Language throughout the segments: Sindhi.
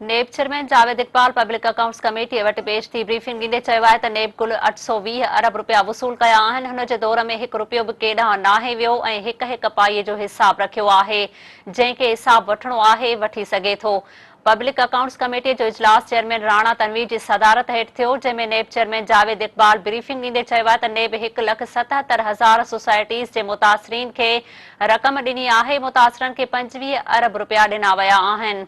NAB chairman Javed Iqbal public accounts ڪميٽيء وٽ پيش ٿي بريفنگ ڏيندي چيو آهي ته نيب ڪل 820 ارب رپيا وصول ڪيا آهن، هن جي دور ۾ هڪ رپيو به ڪيڏانهن ناهي ويو ۽ هڪ هڪ پائي جو حساب رکيو آهي، جنهن کي حساب وٺڻو آهي وٺي سگهي ٿو. پبلڪ اڪائونٽس ڪميٽيء جو اجلاس چيئرمين راڻا تنوير جي صدارت هيٺ ٿيو، جنهن ۾ NAB chairman Javed Iqbal briefing ڏيندي چيو آهي ته نيب هڪ لک 77 هزار سوسائٽيز جي متاثرين کي رقم ڏني آهي، متاثرن کي 25 ارب رپيا ڏنا ويا آهن.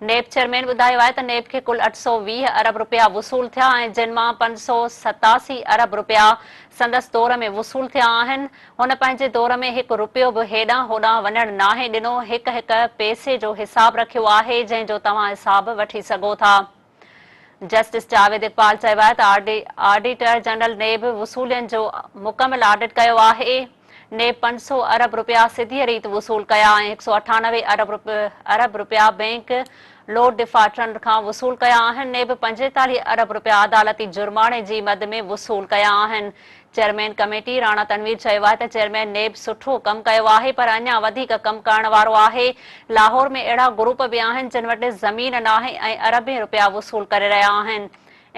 نيب چيئرمين ٻڌايو آهي ته نيب کي ڪل 820 ارب رپيا وصول ٿيا ۽ جن مان 587 ارب رپيا سندس دور ۾ وصول ٿيا آهن، هن پنهنجي دور ۾ هڪ رپيو به هيڏانهن هوڏانهن وڃڻ ناهي ڏنو، هڪ هڪ پئسي جو حساب رکيو آهي، جنهن جو توهان حساب وٺي سگهو ٿا. جسٽس جاويد اقبال چيو آهي ته آڊيٽر جنرل نيب وصولين جو مڪمل آڊٽ ڪيو آهي، نيب 500 ارب رپيا سڌيء ريت وصول ڪيا ۽ 198 ارب رپيا بئنڪ لوڊ ڊفالٽرن کان وصول ڪيا آهن، نيب 45 ارب رپيا عدالتي جرماڻي جي مد ۾ وصول ڪيا آهن. چيئرمين ڪميٽي راڻا تنوير چيو آهي ته چيئرمين نيب سٺو ڪم ڪيو آهي پر اڃا وڌيڪ ڪم ڪرڻ وارو آهي، لاهور ۾ اهڙا گروپ به آهن جن وٽ زمين ناهي ۽ اربين رپيا وصول ڪري رهيا آهن.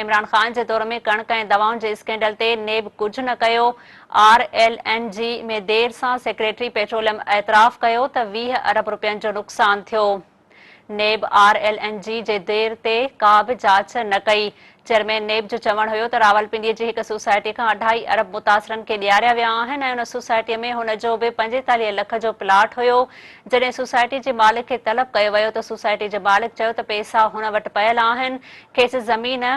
عمران خان جي دور ۾ ڪڻڪ ۽ دوائن جي اسڪينڊل تي نيب ڪجهه نه ڪيو، آر ايل اين جي ۾ دير سان سيڪريٽري پيٽروليم اعتراف ڪيو ته 20 ارب رپين جو نقصان ٿيو. نيب آر ايل اين جي جي دير تي ڪا به جاچ نه ڪئي. چيئرمين نيب جو چوڻ هيو ته راولپنڊي جي هڪ سوسائٽي کان اڍائي ارب متاثرن کي ڏياريا ويا آهن ۽ ان سوسائٽي ۾ هن جو به 45 لک جو پلاٽ هيو، جڏهن سوسائٽي جي مالڪ کي طلب ڪيو ويو ته سوسائٽي جي مالڪ چيو ته پئسا هن وٽ پيل آهن، کيس زمين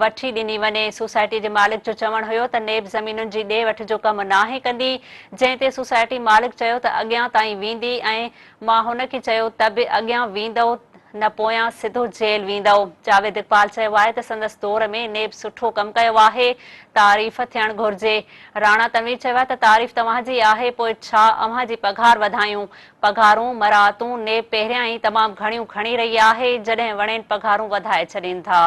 وٺي ڏني وڃي. سوسائٽي جي مالڪ جو چوڻ هيو ته نيب زمينن جي ڏي وٺ جو ڪم ناهي ڪندي، جنهن تي سوسائٽي مالڪ چيو ته اڳيان تائين ويندي ۽ مان هن کي چيو ته به اڳيان ويندؤ نه پويان سڌو جيل ويندؤ. جاويد اقبال چيو آهي ته سندس دور ۾ نيب سٺو ڪم ڪيو آهي، تعريف ٿيڻ گهرجي. راڻا تنوير چيو آهي ته تعريف توهان جي آهي پوء ڇا اوهان جي پگهار وڌايون؟ پگهارون، مراعتون نيب پهريان ئي تمام گهڻيون کڻي رهي آهي، جڏهن وڻين پگهارون وڌائي ڇڏين ٿا.